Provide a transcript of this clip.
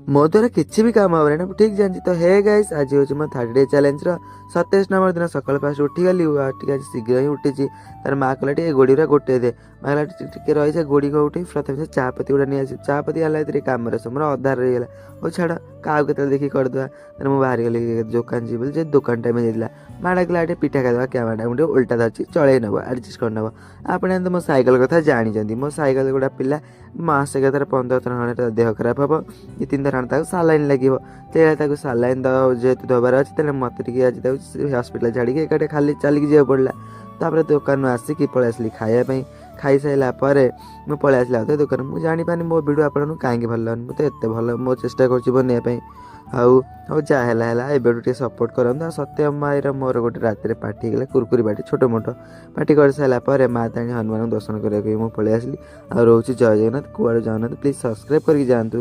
ମୋ ଦ୍ୱାରା କିଛି ବି କାମ ହବନି, ଏଇଟା ମୁଁ ଠିକ୍ ଜାଣିଛି। ତ ହେ ଗାଇସ୍, ଆଜି ହେଉଛି ମୋ 30 ଡେ ଚ୍ୟାଲେଞ୍ଜର 27 ନମ୍ବର ଦିନ। ସକାଳୁ ଫାଷ୍ଟ ଉଠିଗଲି ଆଉ ଟିକେ ଆଜି ଶୀଘ୍ର ହିଁ ଉଠିଛି। ତାର ମା କହିଲା, ଟିକେ ଗୋଡ଼ି ଗୁଡ଼ା ଗୋଟେଇ ଦେ। ମା କହିଲା, ଟିକେ ରହିଯା, ଗୋଡ଼ିକୁ ଉଠି ପ୍ରଥମେ ସେ ଚା ପତି ଗୁଡ଼ା ନେଇ ଆସିବି। ଚା ପତି ଆଣିଲା ଭିତରେ କାମରେ ସବୁ ମୋର ଅଧାରେ ରହିଗଲା। ହଉ ଛାଡ଼, କାହାକୁ କେତେବେଳେ ଦେଖିକି କରିଦେବା। ତାପରେ ମୁଁ ବାହାରିଗଲି ଦୋକାନ ଯିବି ବୋଲି। ଯେ ଦୋକାନ ଟାଇମ୍ ହେଇଯାଇଥିଲା, ମା ଡାକିଲା, ଟିକେ ପିଠା ଖାଇଦେବା। କ୍ୟାମେରାଟା ମୁଁ ଟିକେ ଓଲଟା ଧରିଛି, ଚଳେଇ ନେବ, ଆଡ଼ଜଷ୍ଟ କରିନେବ। ଆପଣ ତ ମୋ ସାଇକେଲ କଥା ଜାଣିଛନ୍ତି। ମୋ ସାଇକେଲ ଗୋଟେ ପିଲା ମାସେ ଥରେ 15 ଥର ଖଣ୍ଡେ ତା ଦେହ ଖରାପ ହେବ, 2-3 ଥର ଖଣ୍ଡେ ତାକୁ ସାଲାଇନ୍ ଲାଗିବ। ସେଇଆ ତାକୁ ସାଲାଇନ୍ ଦେବା ଯେହେତୁ ଦେବାର ଅଛି, ତାହେଲେ ମୋତେ ଟିକେ ଆଜି ତାକୁ ହସ୍ପିଟାଲ ଛାଡ଼ିକି ଏକାଠି ଖାଲି ଚାଲିକି ଯିବାକୁ ପଡ଼ିଲା। ତାପରେ ଦୋକାନରୁ ଆସିକି ପଳେଇ ଆସିଲି ଖାଇବା ପାଇଁ। ଖାଇସାରିଲା ପରେ ମୁଁ ପଳେଇ ଆସିଲି ଆଉ ଦୋକାନ। ମୁଁ ଜାଣିପାରିନି ମୋ ଭିଡ଼ିଓ ଆପଣଙ୍କୁ କାହିଁକି ଭଲ ଲାଗୁନି। ମୁଁ ତ ଏତେ ଭଲ ମୋ ଚେଷ୍ଟା କରୁଛି ବନେଇବା ପାଇଁ। ଆଉ ହଉ, ଯାହା ହେଲା ହେଲା, ଏବେଠୁ ଟିକେ ସପୋର୍ଟ କରନ୍ତୁ। ଆଉ ସତ୍ୟ ମାଇର ମୋର ଗୋଟେ ରାତିରେ ପାର୍ଟି ହେଇଗଲା, କୁରକୁରି ପାର୍ଟି, ଛୋଟ ମୋଟ ପାର୍ଟି କରିସାରିଲା ପରେ ମା ତାରିଣୀ ହନୁମାନଙ୍କୁ ଦର୍ଶନ କରିବାକୁ ମୁଁ ପଳେଇ ଆସିଲି। ଆଉ ରହୁଛି, ଜୟ ଜଗନ୍ନାଥ। କୁଆଡ଼େ ଯାଉନାହାନ୍ତି, ପ୍ଲିଜ୍ ସବସ୍କ୍ରାଇବ୍ କରିକି ଯାଆନ୍ତୁ।